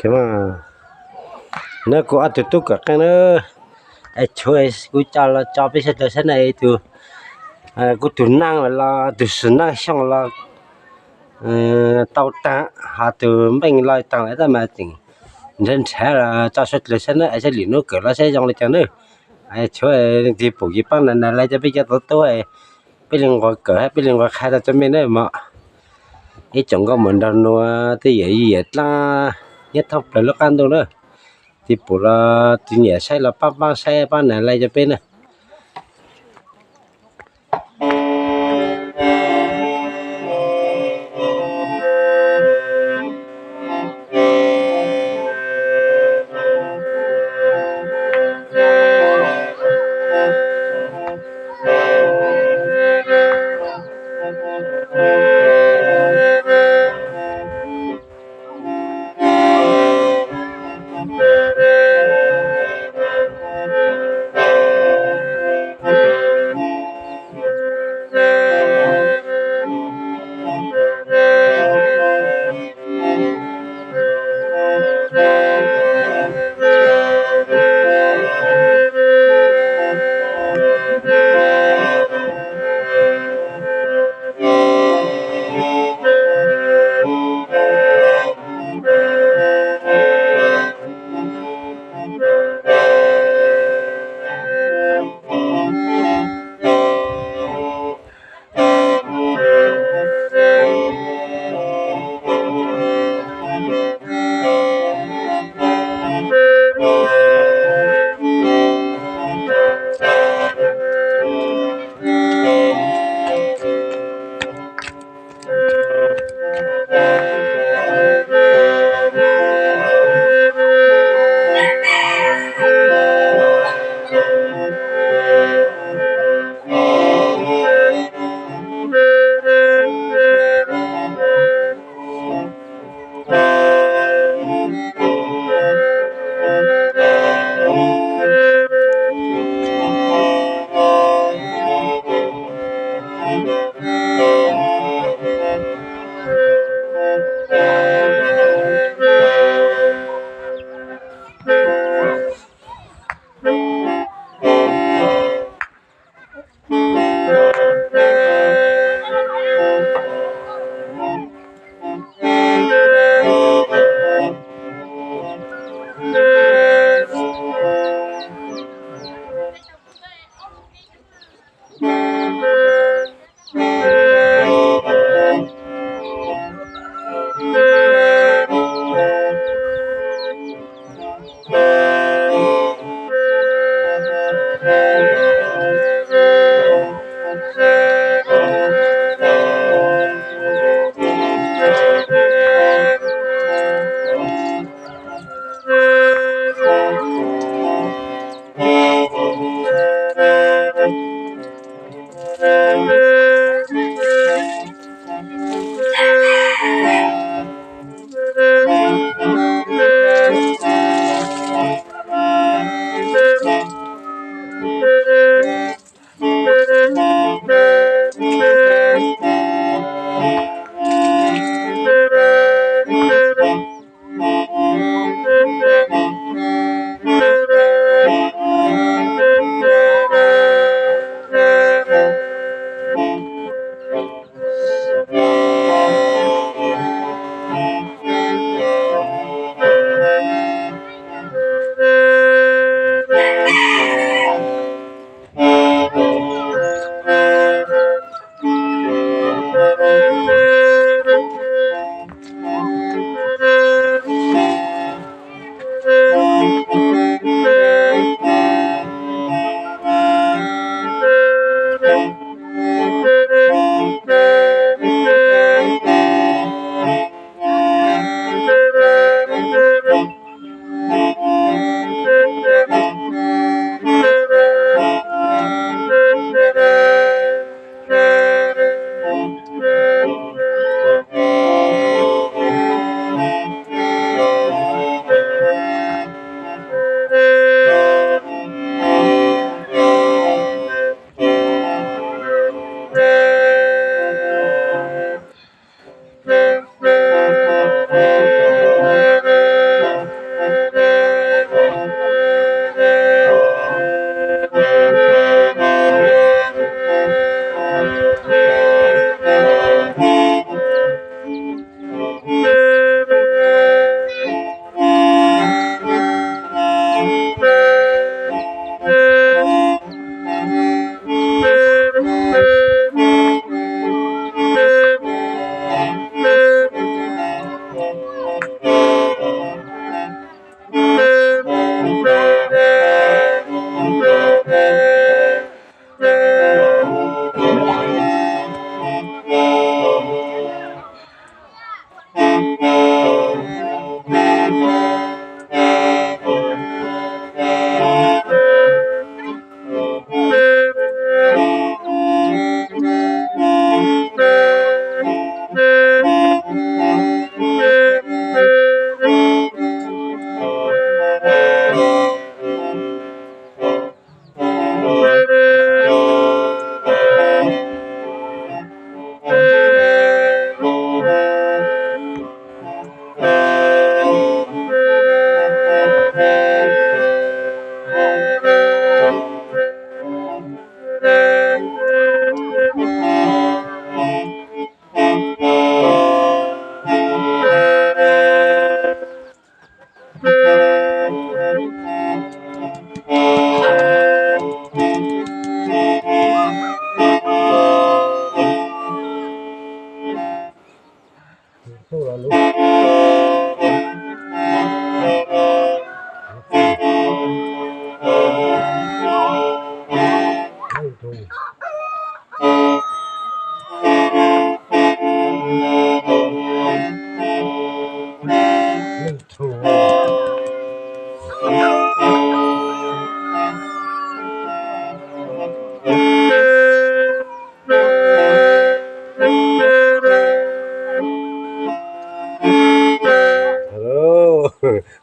Neb kuv ob tug tub kawm qeej na, es tshuav kuv coj los tso peb sawv daws saib na, tus, kuv tus neej los tus sim neej xyoo los tau taag, ho tus npeej los taag lawm tab mas tseem nrhav nrhav los tso suav dlawg saib na, es saib lwm hnub kawm los saib zoo li cas na. Tshuav leej twg pum ces paab nas nas like cov peb cov tub tub, peb li nqua kawm hab peb li nqua qha rau cov mej na mog. Ib tsoom nkauj muam nraug nus, tej yawm yij yawm dlaab nyob thoob plawg lub qab ntuj na, tus pum los tus nyiam saib los paab paab saib paab nas like cov peb na.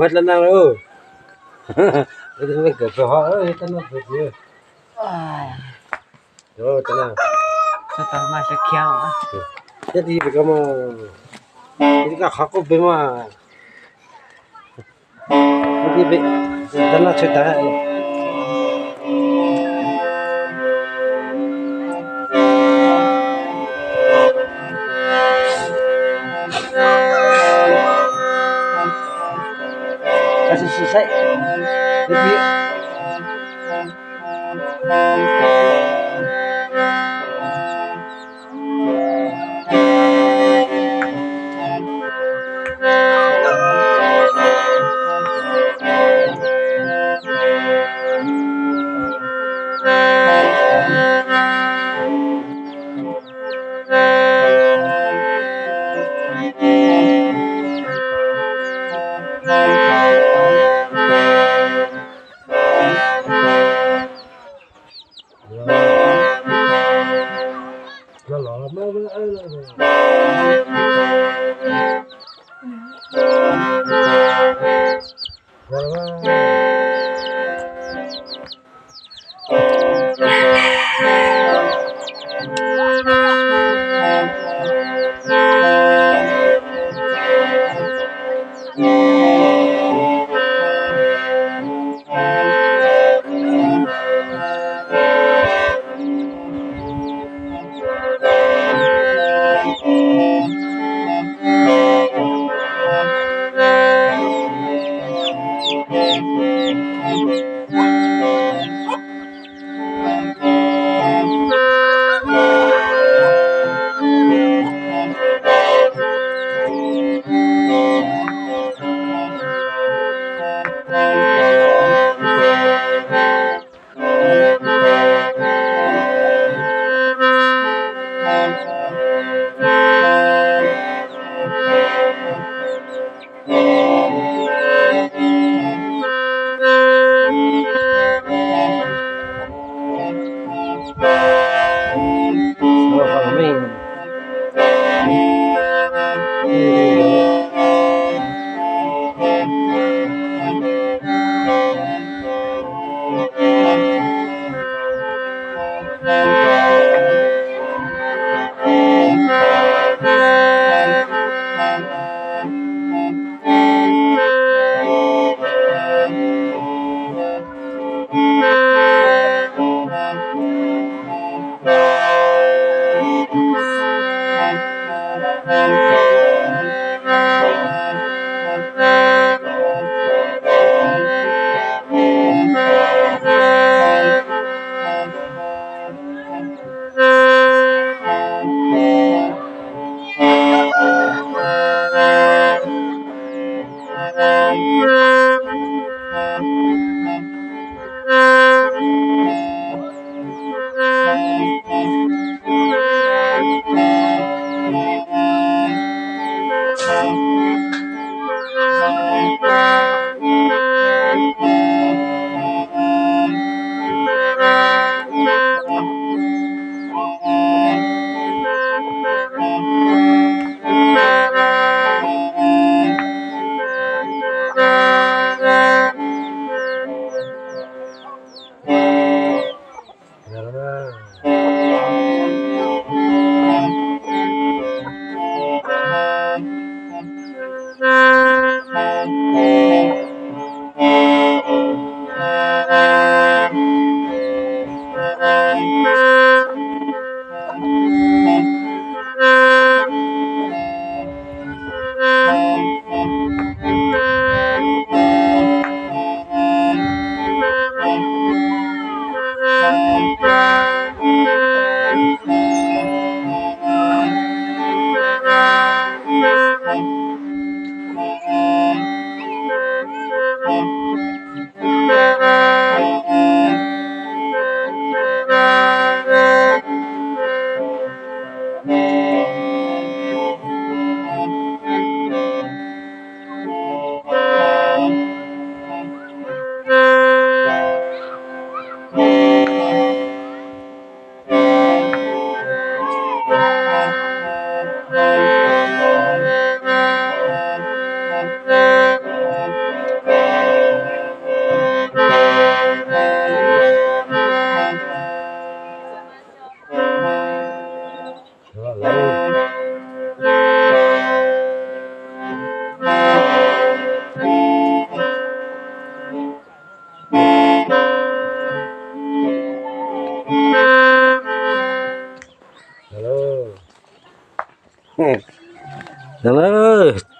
Ua dab neeg lauj. Ua dab neeg kawm txog ho dab neeg kawm txiv. Thiab tis pem ko mas, tis koj qhov qub pem mas, tis pem dab neeg tshwm tag.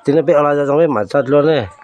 Ces nej peb ua los zoo peb mam tso dua ne.